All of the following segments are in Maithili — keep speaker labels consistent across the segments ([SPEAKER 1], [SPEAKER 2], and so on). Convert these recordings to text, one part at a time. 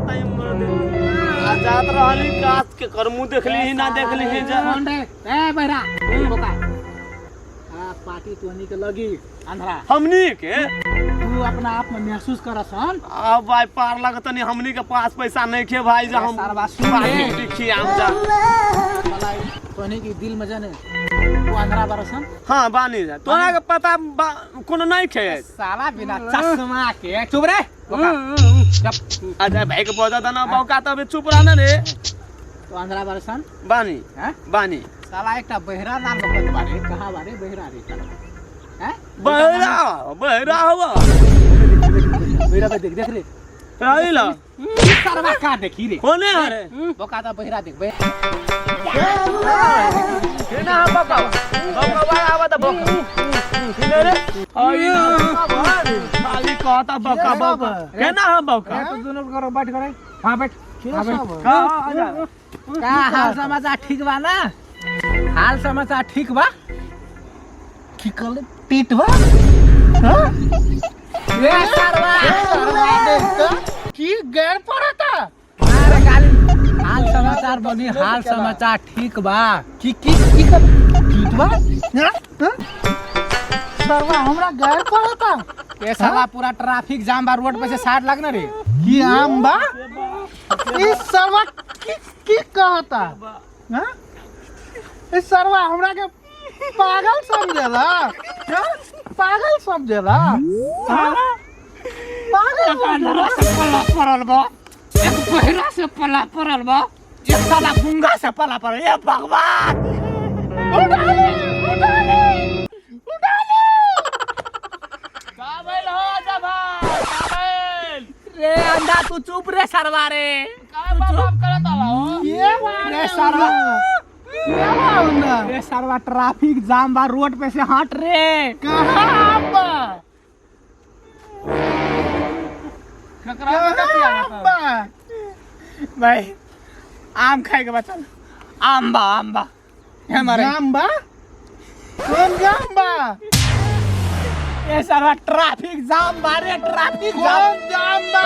[SPEAKER 1] बताई मर दे आ जात रहली कास के कर मुंह देखली ही ना देखली ही जा।
[SPEAKER 2] कौन रे? ए बहरा बोका, आ पार्टी तोहनी के लगी अंधरा।
[SPEAKER 1] हमनी के
[SPEAKER 2] तू अपना आप में महसूस करसन।
[SPEAKER 1] आ भाई पार लगत नहीं, हमनी के पास पैसा नहीं खे भाई, जा हम
[SPEAKER 2] सारवा सुन
[SPEAKER 1] पार्टी
[SPEAKER 2] रे।
[SPEAKER 1] उटी खियाम जा।
[SPEAKER 2] साला तोहनी के दिल में जाने तू अंधरा बरसन।
[SPEAKER 1] हाँ बानी जा, तोरा के पता कोनो नहीं खे।
[SPEAKER 2] साला बिना चश्मा के चुप रे बोका। चुप।
[SPEAKER 1] अच्छा भाई के पौधा दाना बौका तबे चुप रहना रे।
[SPEAKER 2] तू अंधरा बरसन।
[SPEAKER 1] बानी।
[SPEAKER 2] हैं?
[SPEAKER 1] बानी।
[SPEAKER 2] साला एकटा बहरा नाम लखत बारे, कहाँ बारे बहरा रे साला? हैं?
[SPEAKER 1] बहरा बहरा हवा।
[SPEAKER 2] बहरा भाई देख देख रे।
[SPEAKER 1] आई ला।
[SPEAKER 2] सरवा का देखी रे?
[SPEAKER 1] कोने हरे?
[SPEAKER 2] बोका तो बहरा देख बे।
[SPEAKER 1] केना हम बौका? बौका आवा त बौका। केने रे? आई खाली कहता बौका बौका। केना हम बौका?
[SPEAKER 2] तो दोनों करो बैठ करे। हां बैठ। हां बैठ।
[SPEAKER 1] का आजा।
[SPEAKER 2] का हाल समाचार ठीक बा ना? हाल समाचार ठीक बा?
[SPEAKER 3] की कहले टीट बा? हाँ?
[SPEAKER 2] रे सरवा
[SPEAKER 3] सरवा देख त की गैर पड़ता।
[SPEAKER 2] अरे गाली। हाल समाचार बनी, हाल समाचार ठीक बा?
[SPEAKER 3] की की की कर टीट बा? हाँ? हाँ? सरवा हमरा गैर पड़ता।
[SPEAKER 2] ये साला पूरा ट्रैफिक जाम बा, रोड पे से साइड लगना रे।
[SPEAKER 3] की आम बा? ई सरवा की की कहता? हाँ? ई सरवा हमरा के पागल समझेला? हाँ? पागल समझेला? हाँ? पागल समझेला?
[SPEAKER 2] पला पड़ल बा, एक बहरा से पला पड़ल बा, एक साला गुंगा से पला पड़ल। ए भगवान,
[SPEAKER 3] उठा ले, उठा ले, उठा ले।
[SPEAKER 1] का भइल हो आजा भाई? का भइल?
[SPEAKER 2] रे अंधा तू चुप रे सरवा रे।
[SPEAKER 1] का बाप बाप करत आला हो?
[SPEAKER 3] ये बा
[SPEAKER 2] रे सरवा,
[SPEAKER 3] ये बा उन्ना।
[SPEAKER 2] रे सरवा ट्रैफिक जाम बा, रोड पे से हट रे।
[SPEAKER 3] कहाँ आम बा?
[SPEAKER 1] ककरा के
[SPEAKER 3] कहाँ आम बा?
[SPEAKER 2] भाई आम खाए के बचल आम बा, आम बा हमारे
[SPEAKER 3] जाम बा? कौन जाम बा?
[SPEAKER 2] ये सरवा ट्रैफिक जाम बा रे, ट्रैफिक जाम।
[SPEAKER 3] कौन जाम बा?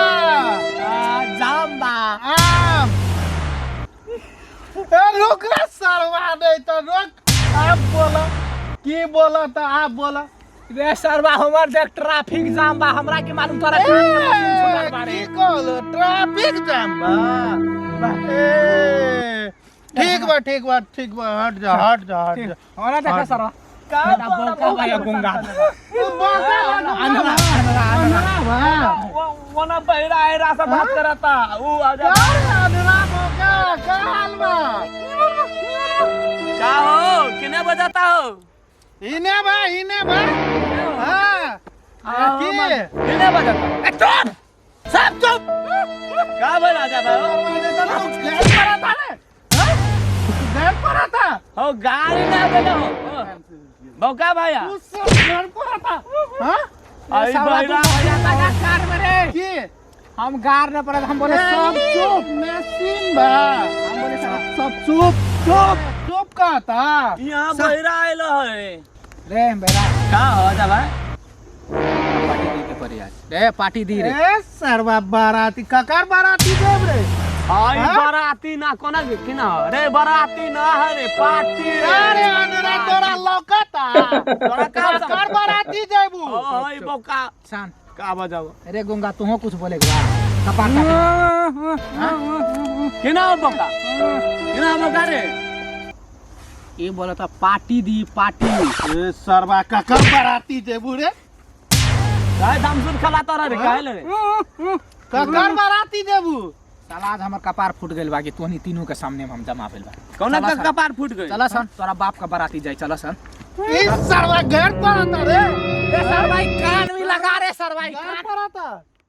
[SPEAKER 2] आ, जाम बा।
[SPEAKER 3] आम। ए रुक रे सरवा, नहीं तो रुक। आप बोला की बोला तो आप बोला।
[SPEAKER 2] रे सरवा हमर देख ट्रैफिक जाम बा, हमरा के मालूम तोरा
[SPEAKER 3] ए,
[SPEAKER 2] कान के मशीन छूटल बा रे।
[SPEAKER 3] की कहलो ट्रैफिक जाम बा? ए, ठीक बा ठीक बा ठीक बा, हट जा हट जा हट जा।
[SPEAKER 2] हमरा देखा सरवा
[SPEAKER 1] का
[SPEAKER 2] बेटा
[SPEAKER 1] बोला
[SPEAKER 2] बोका बा या गुंगा?
[SPEAKER 3] तू बोका बा,
[SPEAKER 2] अंधरा अंधरा अंधरा
[SPEAKER 3] अंधरा बा।
[SPEAKER 1] वना बहरा आयरा से बात करता ऊ आजा।
[SPEAKER 3] का अंधरा बोका, का हाल बा?
[SPEAKER 1] का हो किने बजाता हो?
[SPEAKER 3] इने बा, इने बा। हाँ की?
[SPEAKER 1] किने बजाता?
[SPEAKER 2] ए चुप, सब चुप।
[SPEAKER 1] का भइल आजा भाई?
[SPEAKER 3] घर पर आता रे? हाँ? घर पर आता?
[SPEAKER 1] हो गाड़ी ना देले हो बौका भैया।
[SPEAKER 3] तू सब घर पर आता? हाँ?
[SPEAKER 1] आई
[SPEAKER 2] सरवा तू
[SPEAKER 1] बहरा
[SPEAKER 2] बजाता का कार में रे?
[SPEAKER 3] की?
[SPEAKER 2] हम गार न पड़त, हम बोले सब चुप।
[SPEAKER 3] मशीन बा।
[SPEAKER 2] हम बोले सब सब चुप चुप
[SPEAKER 3] चुप कहता?
[SPEAKER 1] यहाँ बहरा आइल है।
[SPEAKER 2] रे बेरा
[SPEAKER 1] का हो आजा भाई?
[SPEAKER 2] पार्टी दी के पड़ी आज रे, पार्टी दी रे।
[SPEAKER 3] ए सरवा बाराती ककर बाराती देब रे?
[SPEAKER 1] आई
[SPEAKER 3] हाँ?
[SPEAKER 1] बाराती ना कोना के किना हो रे, बाराती ना है रे, पार्टी रे।
[SPEAKER 3] अरे अंधरा तोरा लौकता।
[SPEAKER 1] तोरा का
[SPEAKER 3] ककर बाराती देबू?
[SPEAKER 1] ओ होई बौका।
[SPEAKER 2] शांत।
[SPEAKER 1] का बजाओ?
[SPEAKER 2] अरे गुंगा तुहो कुछ बोले बा कपार काटे।
[SPEAKER 1] किना हो बौका? किना हो बौका रे?
[SPEAKER 2] ये बोला था पार्टी दी पार्टी।
[SPEAKER 3] ए सरवा ककर बाराती देबू रे?
[SPEAKER 1] काहे दामसुर खलाता रे, काहे ले रे?
[SPEAKER 3] ककर बाराती देबू?
[SPEAKER 2] साला आज हमर कपार फूट गेल बा कि तोहनी तीनों के सामने में हम जमा भेल बा।
[SPEAKER 1] कौना
[SPEAKER 2] चला
[SPEAKER 1] का
[SPEAKER 2] सन।
[SPEAKER 1] कपार फूट गई?
[SPEAKER 2] चला सन, तोरा बाप का बाराती जाई, चला सन।
[SPEAKER 3] ई सरवा घर पर आता रे।
[SPEAKER 2] रे सरवाई कान में लगा रे सरवाई
[SPEAKER 3] घर
[SPEAKER 2] कान।
[SPEAKER 3] पर आता।